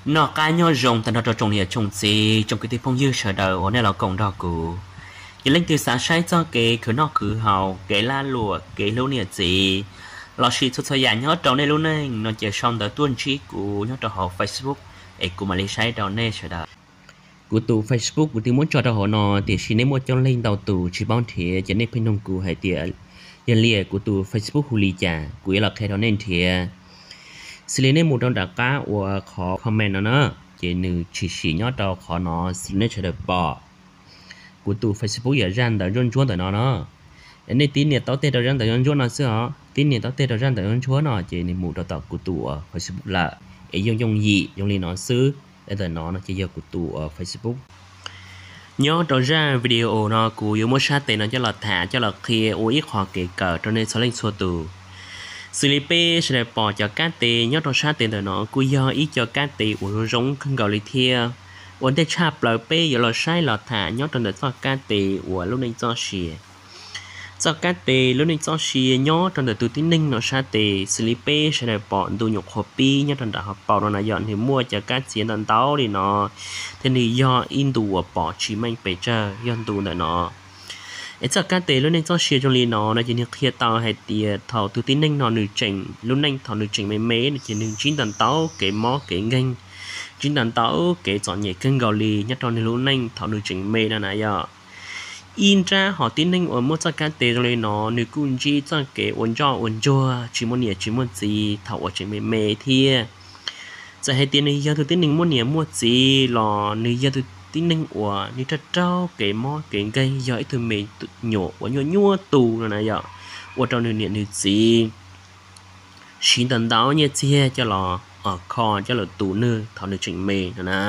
Noj qab nyob zoo tag nrho rau tsoom niam tsoom txiv tsoom kwv tij phooj ywg sawv daws uas nej los koom nrog kuv. Yog leej twg xav saib txoj kev khwv noj khwv haus, kev lag luam, kev hlub niam txiv, lossis txhua txhua yam nyob rau nej lub neej no ces sau ntawv tuaj ntsib kuv nyob rau hauv Facebook es kuv mam li saib rau nej sawv daws. Kuv tus Facebook kuv twb muab tso rau hauv no tiam sis nej muaj coob leej ntau tus tsis paub nrhiav ces nej pheej nug kuv hais tias yog li kuv tus Facebook hu li cas, kuv yuav los qhia rau nej nrhiav. Xws li nej mus rau nram qab uas qhov comment no na, ces nws tshwm sim nyob rau qhov no xws li nej sawv daws pom. Kuv tus Facebook yog zaj ntawv ntsuab ntsuab ntawm no no. Nej tib nias tau tej rau zaj ntawv ntsuab ntsuab no xwb os, tib nias tau tej rau zaj ntawv ntsuab ntsuab no ces nws mus rau tom kuv tus uas Facebook lawm. Es yooj yooj yim zoo li no xwb. Ntawm no no ces yog kuv tus uas Facebook. Nyob rau zaj video no kuv yuav muab sab tes no coj los tham coj los qhia ua ib qho kev kawm rau nej txhua leej txhua tus. Xws li peb sawv daws pom cov kab tes nyob rau sab tes ntawm no kuj yog ib co kab tes uas zoo zoo kawg nkaus li thiab. Ua ntej tshaj plaws peb yuav los saib los tham nyob rau ntawm txoj kab tes uas lub neej txoj sia. Txoj kab tes lub neej txoj sia nyob rau ntawm tus tib neeg no sab tes xws li peb sawv daws pom ntu nyuam qhuav pib nyob rau nram hauv paus no na yog nws muaj cov kab txiav ntau ntau li no, thiab nws yog ib ntu uas pom tsis meej pes tsawg yog ntu ntawm no. Es txoj kab tes lub neej txoj sia zoo li no no ces nws qhia tau hais tias thaum tus tib neeg no nws tseem lub neej thaum nws tseem me me no ces nws ntsib ntau ntau kev mob kev nkeeg, ntsib ntau ntau kev txom nyem kawg nkaus li nyob rau nws lub neej thaum nws tseem me no na yog. Ib nrab hom tib neeg uas muaj txoj kab tes zoo li no nws kuj ntsib txoj kev ua ntsoj ua ntsuag tsis muaj niam tsis muaj txiv thaum uas tseem me me thiab. Txawm hais tias nws yog tus tib neeg muaj niam muaj txiv los nws yog tus tib neeg uas nws raug raug kev mob kev nkeeg yog ib tug me nyuam uas nyuaj nyuaj tu no na yog, ua rau nws niam nws txiv siv ntau ntau nyiaj txiag coj los kho coj los tu nws thaum nws tseem me no na.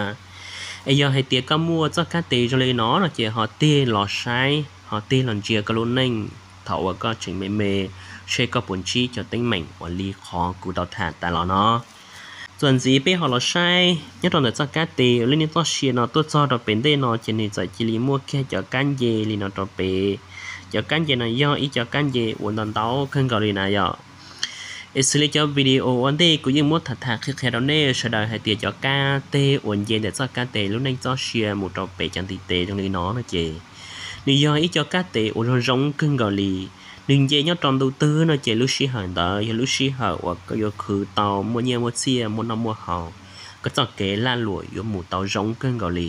Es yog hais tias koj muaj txoj kab tes zoo li no no ces ho tig los saib ho tig los ntsia koj lub neej thaum uas koj tseem me me, seb koj puas ntsib cov teeb meem uas li qhov kuv tau tham tas los no. Txuas ntxiv peb ho los saib nyob rau ntawm txoj kab tes lub neej txoj sia no tuaj txog rau pem ntej no ces nws txawm cia li muaj kiag cov kab nce li no rau pem. Cov kab nce no yog ib cov kab nce uas ntau ntau kawg nkaus li na yom. Es xws li cov video ua ntej kuv yeej muab tham tham qhia qhia rau nej sawv daws hais tias cov kab teg uas nce ntawm txoj kab tes lub neej txoj sia mus rau pem cov ntiv tes zoo li no no ces nws yog ib co kab tes uas zoo zoo kawg nkaus li. Nws nce nyob rau ntu twg no ces lub sij hawm ntawd yog lub sij hawm uas koj yuav khwv tau muaj nyiaj muaj txiaj muaj noj muaj haus, koj txoj kev lag luam yuav mus tau zoo kawg nkaus li.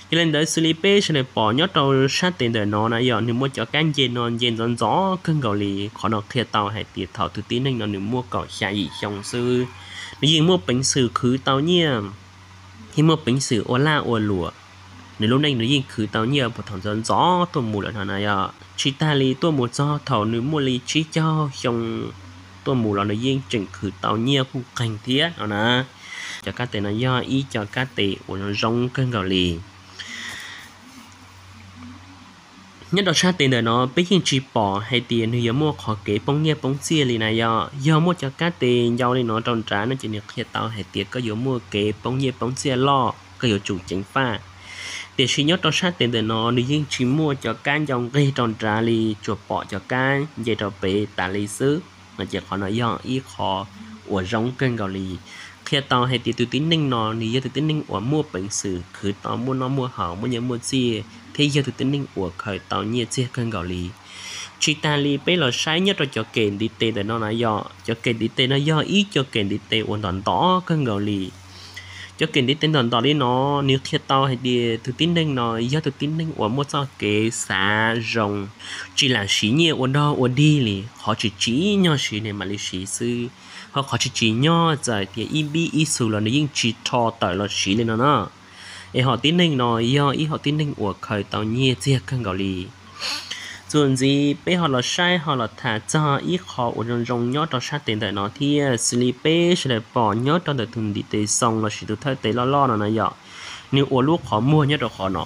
Yog li ntawd xws li peb sawv daws pom nyob rau sab tes ntawm no na yog nws muaj cov kab nce no nce ntxov ntxov kawg nkaus li. Qhov no qhia tau hais tias thaum tus tib neeg no nws muaj kaum xya yim xyoo xwb, nws yeej muaj peev xwm khwv tau nyiaj, yeej muaj peev xwm ua lag ua luam. Nws lub neej nws yeej khwv tau nyiaj puag thaum ntxov ntxov tuaj mus lawm no na yog. Tsis tag li tuaj mus txog thaum nws muaj li tsib caug xyoo tuaj mus los nws yeej tseem khwv tau nyiaj kuj qeeg thiab no na. Cov kab tes no yog ib co kab tes uas zoo zoo kawg nkaus li. Nyob rau sab tes ntawm no peb yeej tsis pom hais tias nws yuav muaj qhov kev poob nyiaj poob txiaj li na yog. Yog muaj cov kab tes ncau li no rau nrad no ces nws qhia tau hais tias koj yuav muaj kev poob nyiaj poob txiaj loj, koj yuav tsum ceev faj. Tiam sis nyob rau sab tes ntawm no nws yeej tsis muaj cov kab ncau nqig rau nrad li, tsuas pom cov kab nce rau pem tas li xwb no ces qhov no yog ib qho uas zoo kawg nkaus li. Qhia tau hais tias tus tib neeg no nws yog tus tib neeg uas muaj peev xwm khwv tau muaj noj muaj haus muaj nyiaj muaj txiaj thiab yog tus tib neeg uas khaws tau nyiaj txiag kawg nkaus li. Tsis tas li peb los saib nyob rau cov kem ntiv tes ntawm no na yog, cov kem ntiv tes no yog ib co kem ntiv tes uas ntov ntov kawg nkaus li. Cov kem ntiv tes ntov ntov li no nws qhia tau hais tias tus tib neeg no yog tus tib neeg uas muaj txoj kev xav zoo, tsis lam siv nyiaj ua dog ua dig li, qhov tsis tsim nyog siv nws mam li siv xwb, ho qhov tsis tsim nyog txawm tias ib npib ib xus los nws yeej tsis rho tawm los siv li no na. Es hom tib neeg no yog ib hom tib neeg uas khaws tau nyiaj txiag kawg nkaus li. Txuas ntxiv peb ho los saib ho los tham txog ib qho uas zoo zoo nyob rau sab tes ntawm no thiab. Xws li peb sawv daws pom nyob rau ntawm tus ntiv tes xoo lossis tus thawj tes loj loj no na yom, nws ua lub qhov muag nyob rau qhov no.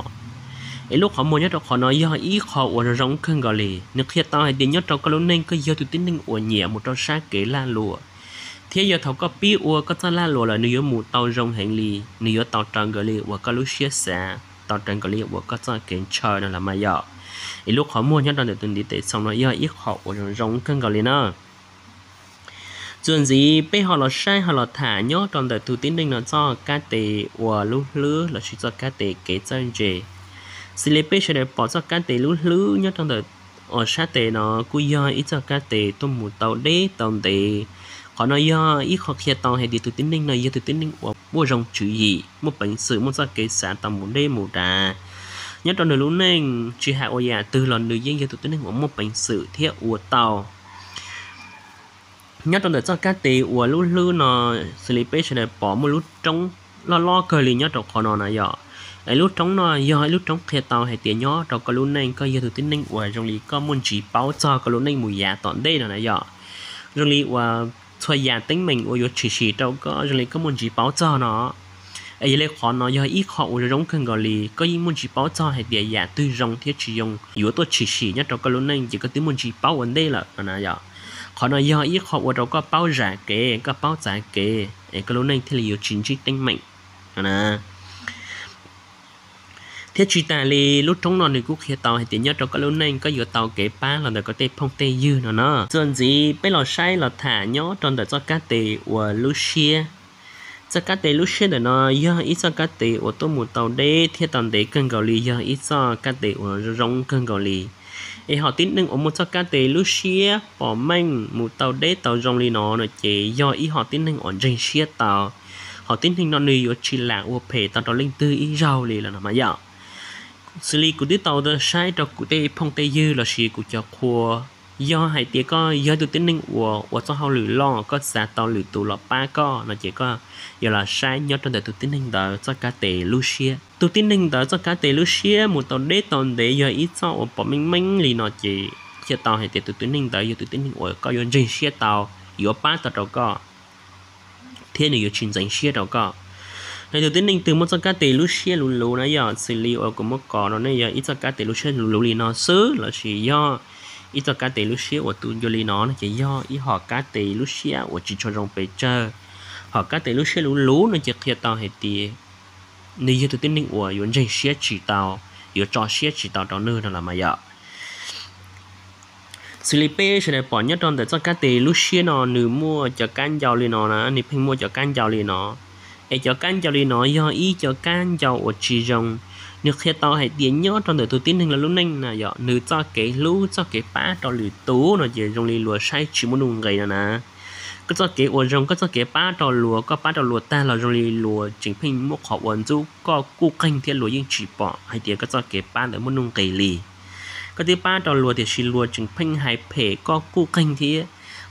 Es lub qhov muag nyob rau qhov no yog ib qho uas zoo zoo kawg nkaus li. Nws qhia tau hais tias nyob rau koj lub neej koj yog tus tib neeg uas nyiam mus rau sab kev lag luam, thiab yog thaum koj pib ua koj txoj lag luam lawm nws yuav mus tau zoo heev li, nws yuav tau raws nkaus li uas koj lub siab xav, tau raws nkaus li uas koj txoj kev ntshaw no los mas yom. Es lub qhov muag nyob rau ntawm tus ntiv tes xoo no yog ib qho uas zoo zoo kawg nkaus li na. Txuas ntxiv peb ho los saib ho los tham nyob rau ntawm tus tib neeg no txoj kab tes uas lub hlwb lossis txoj kab tes kev txawj ntse. Xws li peb sawv daws pom txoj kab tes lub hlwb nyob rau ntawm uas sab tes no kuj yog ib txoj kab tes tuaj mus tau deb tau ntev. Qhov no yog ib qho qhia tau hais tias tus tib neeg no yog tus tib neeg uas muaj zoo tswv yim, muaj peev xwm, muaj txoj kev xav tau mus deb mus dav. Nyob rau nws lub neej tsis hais ua yam twg los nws yeej yog tus tib neeg uas muaj peev xwm thiab ua tau. Nyob rau ntawm txoj kab tes uas lub hlwb no, xws li peb sawv daws pom muaj lub roob loj loj kawg li nyob rau qhov no na yom. Es lub roob no yog ib lub roob qhia tau hais tias nyob rau koj lub neej koj yog tus tib neeg uas zoo li koj muaj ntsis paub txog koj lub neej mus yav tom ntej no na yom. Zoo li uas txhua yam teeb meem uas yuav tshwm sim rau koj zoo li koj muaj ntsis paub txog no. Es yog li qhov no yog ib qho uas zoo zoo kawg nkaus li, koj yeej muaj ntsis paub txog hais tias yam twg zoo thiab tsis zoo yuav tuaj tshwm sim nyob rau koj lub neej ces koj twb muaj ntsis paub ua ntej lawm no na yom. Qhov no yog ib qho ua rau koj paub zam kev, koj paub txav kev es koj lub neej thiaj li yuav tsis ntsib teeb meem no na. Thiab tsis tas li lub roob no nws kuj qhia tau hais tias nyob rau koj lub neej koj yuav tau kev pab los ntawm koj tej phooj tej ywg no na. Txuas ntxiv peb los saib los tham nyob rau ntawm txoj kab tes uas lub siab. Txoj kab tes lub siab ntawm no yog ib txoj kab tes uas tuaj mus tau deb thiab tau ntev kawg nkaus li, yog ib txoj kab tes uas zoo zoo kawg nkaus li. Es hom tib neeg uas muaj txoj kab tes lub siab pom meej mus tau deb tau zoo li no no ces yog ib hom tib neeg uas ntseeg siab tau. Hom tib neeg no nws yuav tsis lam ua phem tau rau leej twg ib zaug li lawm no mas yom. Xws li kuv twb tau saib rau kuv tej phooj tej ywg lossis kuv cov qhua, yog hais tias koj yog tus tib neeg uas ua txoj hauj lwm loj koj xav tau lwm tus los pab koj no ces koj yuav los saib nyob rau ntawm tus tib neeg ntawd txoj kab tes lub siab. Tus tib neeg ntawd txoj kab tes lub siab mus tau deb tau ntev yog ib txoj uas pom meej meej li no ces qhia tau hais tias tus tib neeg ntawd yog tus tib neeg uas koj yuav ntseeg siab tau, yuav pab tau rau koj thiab nws yuav tsis ntxeev siab rau koj. Yog tus tib neeg twg muaj txoj kab tes lub siab luv luv na yom, xws li uas kuv muab kov rau nej yog ib txoj kab tes lub siab luv luv li no xwb lossis yog ib txoj kab tes lub siab uas tu ncua li no no ces yog ib hom kab tes lub siab uas tsis tshua zoo pes tsawg. Hom kab tes lub siab luv luv no ces qhia tau hais tias nws yog tus tib neeg uas yuav ntseeg siab tsis tau, yuav tso siab tsis tau rau nws no los mas yom. Xws li peb sawv daws pom nyob rau ntawm txoj kab tes lub siab no nws muaj cov kab ncau li no na, nws pheej muaj cov kab ncau li no. Es cov kab ncau li no yog ib cov kab ncau uas tsis zoo, nws qhia tau hais tias nyob rau ntawm tus tib neeg lub neej na yom, nws txoj kev hlub txoj kev pab rau lwm tus no ces zoo li luag saib tsis muaj nuj nqis no na. Koj txoj kev ua zoo, koj txoj kev pab rau luag, koj pab rau luag tag los zoo li luag tseem pheej muab qhov uas ntxub koj kuj qeeg thiab luag yeej tsis pom hais tias koj txoj kev pab ntawd muaj nuj nqis li. Koj twb pab rau luag tiam sis luag tseem pheej hais phem koj kuj qeeg thiab.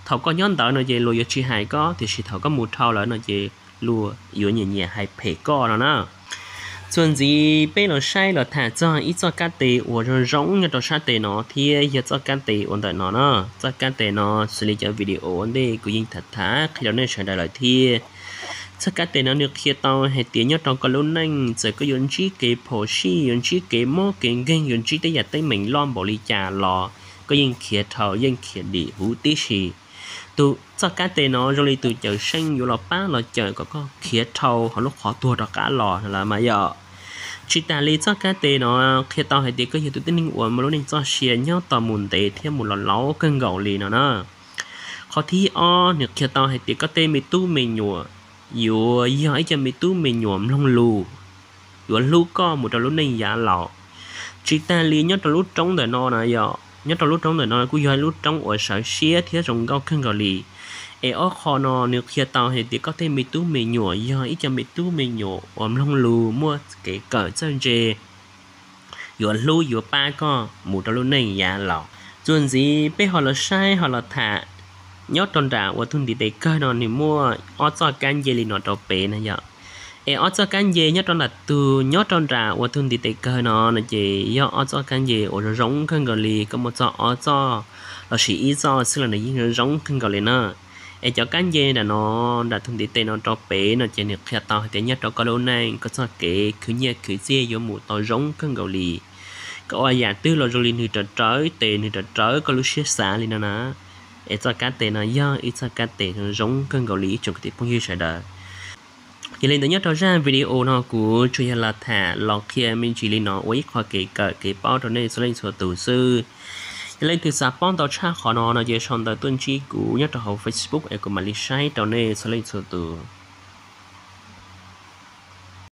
Thaum koj nyob ntawd no ces luag yuav tsis hais koj tiam sis thaum koj mus dhau lawm no ces luag yuav nyiam nyiam hais phem koj no na. Txuas ntxiv peb los saib los tham txog ib txoj kab tes uas zoo zoo nyob rau sab tes no thiab yog txoj kab tes uas ntawm no na. Txoj kab tes no xws li cov video ua ntej kuv yeej tham tham qhia rau nej sawv daws lawm thiab. Txoj kab tes no nws qhia tau hais tias nyob rau koj lub neej txawm koj yuav ntsib kev phom sij, yuav ntsib kev mob kev nkeeg, yuav ntsib tej yam teeb meem loj npaum li cas los koj yeej khiav dhau, yeej khiav dim huv tib si. Tus txoj kab tes no zoo li tus cawm seej yuav los pab los cawm kom koj khiav dhau hauv lub qhov tuag rov qab los no lawm mas yom. Tsis tas li txoj kab tes no qhia tau hais tias koj yog tus tib neeg uas muaj lub neej txoj sia nyob tau mus ntev thiab mus los laus kawg nkaus li no na. Qhov thib ob nws qhia tau hais tias koj tej me tub me nyuam yuav yog ib co me tub me nyuam mloog lus, yuav hlub koj mus rau lub neej yav laus. Tsis tas li nyob rau lub roob ntawm no na yom, nyob rau lub roob ntawm no kuj yog ib lub roob uas sawv siab thiab zoo nkauj kawg nkaus li. Es ob qho no nws qhia tau hais tias koj tej me tub me nyuam yog ib co me tub me nyuam uas mloog lus muaj kev kawm txawj ntse, yuav hlub yuav pab koj mus rau lub neej yav laus. Txuas ntxiv peb ho los saib ho los tham nyob rau nram uas tus ntiv tes kawg no nws muaj ob txoj kab nce li no rau pem na yom. Es ob txoj kab nce nyob rau nram tus, nyob rau nram uas tus ntiv tes kawg no no ces yog ob txoj kab nce uas zoo zoo kawg nkaus li, koj muaj txoj ob txoj lossis ib txoj xwb los nws yeej zoo zoo kawg nkaus li na. Es cov kab nce nram no, nram tus ntiv tes no rau pem no ces nws qhia tau hais tias nyob rau koj lub neej koj txoj kev khwv nyiaj khwv txiaj yuav mus tau zoo kawg nkaus li. Koj ua yam twg los zoo li nws raws rawv tes, nws raws rawv koj lub siab xav li no na. Es txoj kab tes no yog ib txoj kab tes zoo zoo kawg nkaus li ib tsoom kwv tij phooj ywg sawv daws. Yog li ntawd nyob rau zaj video no kuv tsuas yog los tham los qhia me ntsis li no ua ib qho kev kawm kev paub rau nej txhua leej txhua tus xwb. Yog leej twg xav paub ntau tshaj qhov no no ces sau ntawv tuaj ntsib kuv nyob rau hauv Facebook es kuv mam li saib rau nej txhua leej txhua tus.